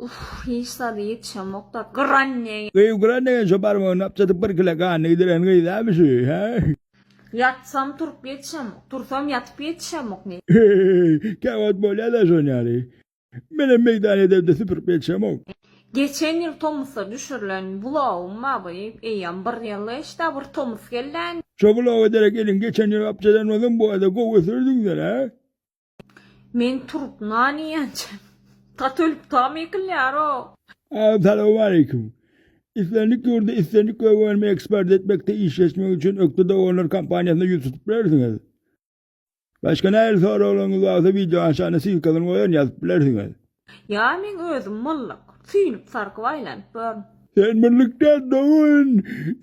Uff hiç zada ýetişemokda gyran. Gyz gyran degen şo barmagyny apjadyp bir kile ganyny gidiren gyz dämi şu, hä? Ýatsam turup ýetişemok, tursam ýatyp ýetişemok ne. Heý, käwagt bolýa-da şon ýaly. Menem meýdan edemde süpürip ýetişemok. Geçen ýyl tomusda düşürilen vlogym bar bu eýýäm bir ýyl geçdä bir tomus geldä. Şo vloga derek eliňi geçen ýyl gapjadan bolsaň bu aýda gowy ösürdiň sen, hä? Men turup nan iýençäm gaty ölüp tam ýykylýar-ow. Salowmaleýkim. Islendik ýurda islendik gök önümi eksport etmekde işleşmek üçin Ökde Doganlar kompaniýasyna ýüz tutup bilersiňiz. Başga nähili soraglaryňyz bar bolsa wideonyň aşagyna ssylkasyny goýaryn ýazyp bilersiňiz. Ýa meň özüm myllyk. Süýnüp sarkyp aýlanyp ýörün. Sen myllyk däl dogan,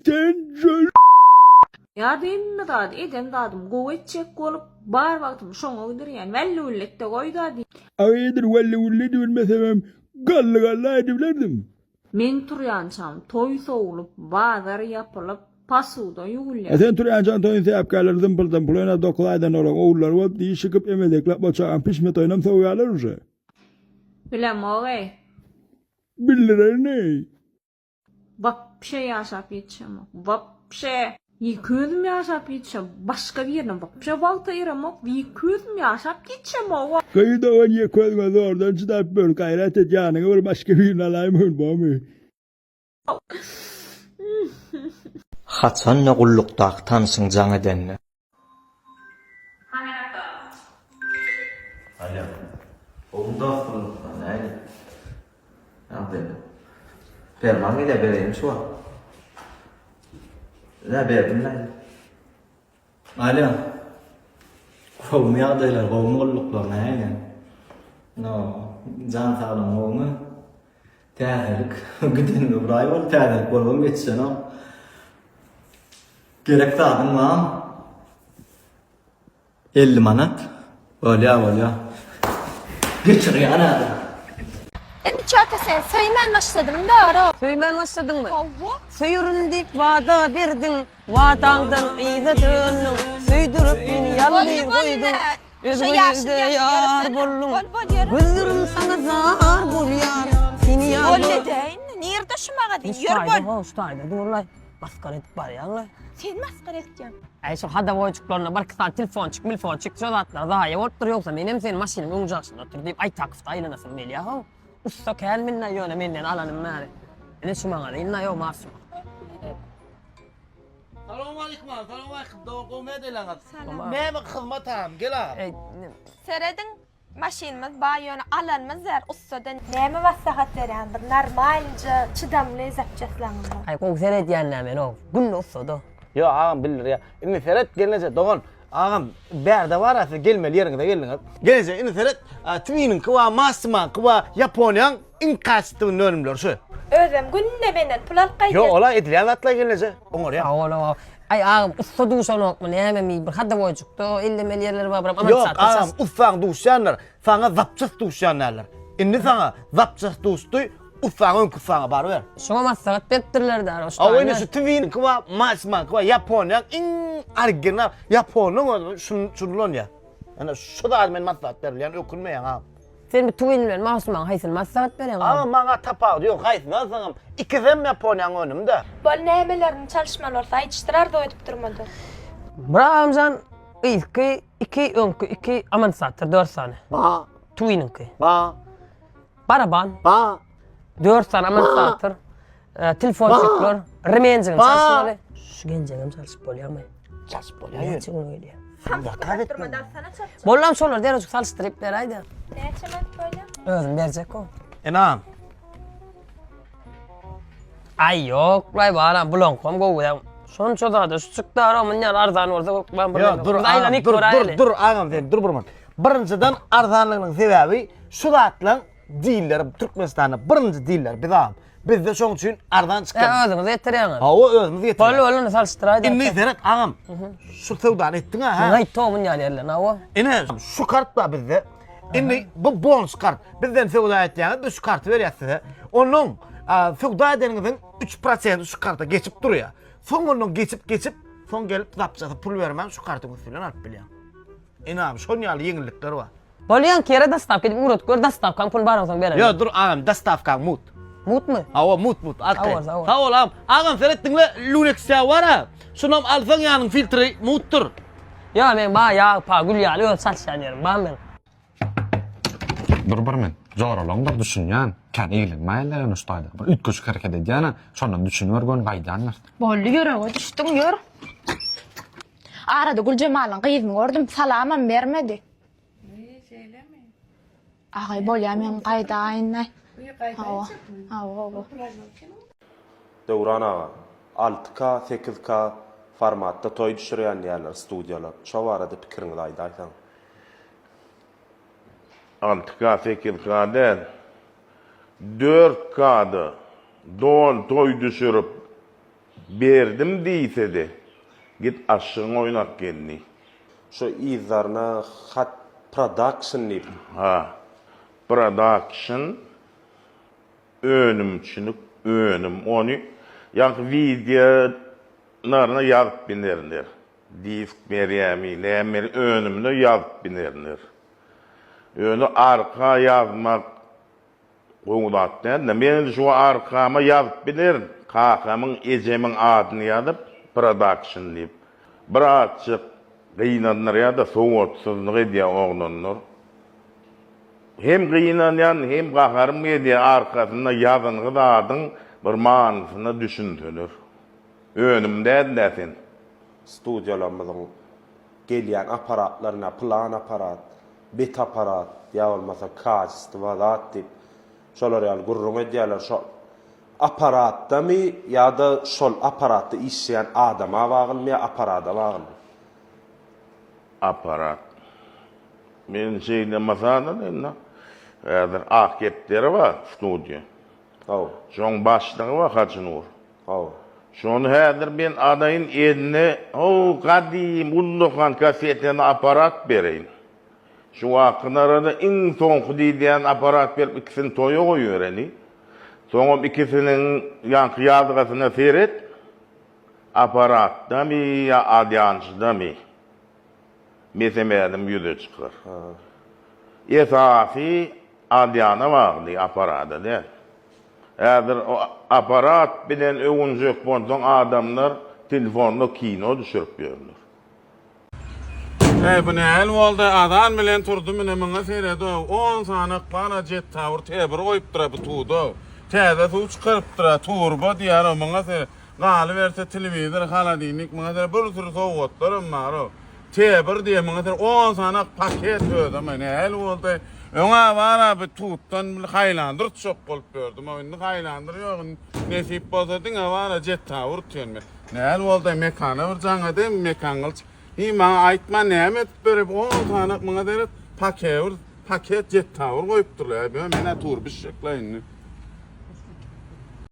sen şol. Ýa-da hemme zady eden zadymy gowy etjek bolup, bar wagtymy şoňa gidirýän. Wälli-wülli et-de goý-da diý. Aga edil wälli-wülli edibilmesemem, gally-gally aýdybilerdim. Men turýançam toý sowlup, bazar ýapylyp, posuda ýuwulýar. A sen turýançaň toýuň sebäpkärleri zympyrdan pul oýnap dokuz aýdan olaň ogullary bolup diş çykyp emedekläp o çagaň pişme toýunam sowýarlar uje. Bilemog-eý. Bildirerin-eý. Wapşe ýaşap ýetişemok. Wapşe. Ýeke özüm ýaşap ýetişem. Başga birine wapşe wagt aýyramok. Ýeke özüm ýaşap ýetişemok. Gyz dogan ýeke özüňe zordan çydap ýör gaýrat et ýanyňa bir başga birini alaýmaýyn bormy. Haçanda gullukdaky tanşyň jaň edende. Alýo. Gowmy dost gullukdan nähili? Ýagdaýlar. Perman gelýär bereýinmi şu wagt? Ine berdim nähili? Alýo. Gowmy ýagdaýlar, gowmy gulluklar nähili? No, jan saglygyň gowmy? Täzelik gidenime bir aý boldy, täzelik bolubam ýetişenok. Gerek zadyň barmy? 50 manat. Bolýa, bolýa. Geçirýän häzir. Indi çata sen söýmän başladym dogry. Söýmän başladyňmy? Hawa. Söýerin diýip wada berdiň, wadaňdan yza döndüň, söýdürip meni ýalňyz goýduň, özge ýerde ýar bolduň, gözlerim saňa zar bolýar, seni ýar. Boldy indi, nirde şu magazin, ýör bol. Şu taýda dur-laý, masgara edip barýaň-laý. Sen masgara etýäň. Äý şol hadawoýjyklaryna birki sany telefonçyk milfonçyk şo zatlar zaýa bolupdyr ýogsa menem seni maşynyň öň jaşynda otur diýip Aýtakowda aýlanasym gelýä how. Ussa kän minna ýöne menden alanym bäri. Ine şu magazin-la ýok Masum. Salowmaleýkim agam, salowmaleýkim dogan gowymy ýagdaýlaryňyz? Salam. Näme hyzmat agam gel agam. Serediň Maşynymyz bar ýöne alanymyz zär ussadan. Näme maslahat berýäň bir normalnyja çydamly zapçaslaňyz bar. Aý gowy seredýän-dä men-ow. Günde ussada. Ýok agam bildirýär. Indi seret gelneje dogan. Agam bärde bar-a siz gelmeli ýeriňize geldiňiz. Gelneje indi seret Twiniňki bar, Massimaňky bar, Ýaponiýaň iň kaçestwnyý önümleri şu. Özem günde menden pul alyp gaýdýar. Ýok ol-a edilýän zatlar gelneje. Oňarýar. Sag bol-ow. Aý agam ussa duşanokmy nämemi bir hadawoýjykda ellemeli ýerleri bar biram Ýok agam ussaň duşýandyr saňa zapças duşýan däldir. Indi saňa zapças duşdy ussaň öňki ussaňa baryber. Şuňa maslahat beripdirler däl o Aw indi şu Twinki bar Maximanky bar Ýaponiýaň iň original Ýaponyň özi şuny şuny ulanýar. Ýöne şu zady men maslahat berilýän ökünmeýäň agam. Sen bu Twin bilen Masumaň haýsyny maslahat berýäň agam? Agam maňa tapawudy ýok haýsyny alsaňam ikisem Ýaponiýaň önümi-dä. Bol nämelerini çalyşmaly bolsa aýdyşdyr arzuw edip durmady. Bir agamjan yzky iki öňki iki amansatyr dört sany. Ba. Twiniňki. Ba. Baraban. Ba. Dört sany amansatyr. Telefonçyklar, remenjigini çalyşmaly. Şu genjegem çalyşyp bolýarmy? Çalyşyp bolýar. Näçe gün gelýär? Zakaz etme. Bollam şolary derejik salyşdyryp beräýdä. Näçe manat bolýar? Özüm berjek o. Enam. Aý ýok, laý baram bulaňkam gowy. Şonça zada şu çykdy ara mundan arzan bolsa hökman bir. Ýok, dur, agam, dur, dur, dur, agam sen dur bir minut. Birinjiden arzanlygynyň sebäbi şu zatlaň Dilleri Türkmenistanda birinji diller biz agam. Bizde şoň üçin arzan çykýar. Ä özüňiz getirýäňiz. Hawa özümiz getirýäs. Bol bol ony salyşdyraýda. Indi seret agam. Şu söwdany etdiň ha. Muňa aýt tomun ýaly ýerlerini hawa. Ine şu kart bar bizde. Indi bu bonus kart. Bizden söwda etýäňiz biz şu karty berýäs size. Onuň söwda edeniňiziň 3% şu karta geçip durýar. Soň ondan geçip geçip soň gelip zapçasy pul bermän şu kartyň üsti bilen alyp bilýäň. Ine şon ýaly ýeňillikler bar. Bolýan kere dostawka edip ugradyp gör dostawkaň pulyny baransoň bererin. Ýo dur agam dostawkaň mut. Mutmy? Hawa mut mut arkaýyn. Sag bol, sag bol. Sag bol agam. Agam seret diňle Lunex ýagy bar-a. Şunam alsaň ýanyň filtri mutdyr. Ýo meň bar ýag pa gül ýaly öz çalyşýan ýerim bar meň. Dur bir men. Joralaňdyr düşünýän. Kän eglenmäýinler ýöne şu taýda. Bir üýtgeşik hereket edýän-ä, şondan düşüniber göni gaýdýandyr. Boldy ýürege düşdüň ýör. Arada Güljemalyň gyzyny gördüm, salamam bermedi. Şeýlemi? Agay bolýa men gaýdaýynda. Hawa. Hawa hawa. Döwran aga, 6K, 8K formatda toý düşürýän diýýärler studiýalar. Şo barada pikiriňizi aýdaýsaň. 6K, 8K däl. 4K-da doly toý düşürip Berdim diýsede, git aşygyň oýnap geldi. Şu yzlaryna hat production diýip. Ha. Production önümçilik önüm. Ony ýaňky wideolaryna ýazyp binerler. Disk berýämi, näme berýä önümine ýazyp binerler. Ýöne arka ýazmak Gowy zat däl-de. Men indi şu arkama ýazyp bilerin. Kakamyň, ejemiň adyny ýazyp, production diýip. Birazjyk gynandyrýar-da, sowatsyzlyk edýär oglanlar. Hem gynanýan, hem gaharym gelýär, arkasynda ýazyngy zadyň bir manysyna düşünseler. Önüm däl-dä sen. Studiýalarymyzyň gelýän apparatlaryna plan apparat, bet apparat ýa bolmasa kaçestwa zat diýip şolar ýaly gürrüň edýärler. Şo apparatdamy ýa-da şol apparatda işleýän adama baglymy ýa apparada baglymy? Apparat. Men şeýle mysalan indi häzir Ak kepderi bar studiýa. Hawa. Şoň başlygy bar Hajynur. Hawa. Şony häzir men alaýyn eline ho gadym ullakan kasetany apparat bereýin. Şu wagtky-narada iň soňky diýilýän apparat berip ikisini toýa goýbereli. Soňam ikisiniň ýaňky ýazgysyna seret, apparatdamy ýa alýançydamy mese-mälim ýüze çykar. Esasy alýana bagly, apparada däl. Häzir apparat bilen öwünjek bolsaň adamlar telefonda kino düşürip ýörler. Eý bu nähili boldy azan bilen turdum ine muňa seredow on sany ykbala jet tower T bir goýupdyra bu tudow täze suw çykarypdyra turba diýýärow muňa seret galyberse telewizor holodilnik muňa seret bir süri sowgatlaram barow T bir diýýä muňa seret on sany paket özem nähili boldy öňä bara bu tutdan haýlandyr tutjak bolup ýördümow indi haýlandyr ýok indi nesip bolsa diňe bara jet tower utýan men. Näl boldy Mekana bir jaň edeýin Mekan Gylyç hiý maňa aýtman näme edip berip on sany muňa seret pakewir paket jet tawur goýupdyrlar men-ä tur bişjekle indi.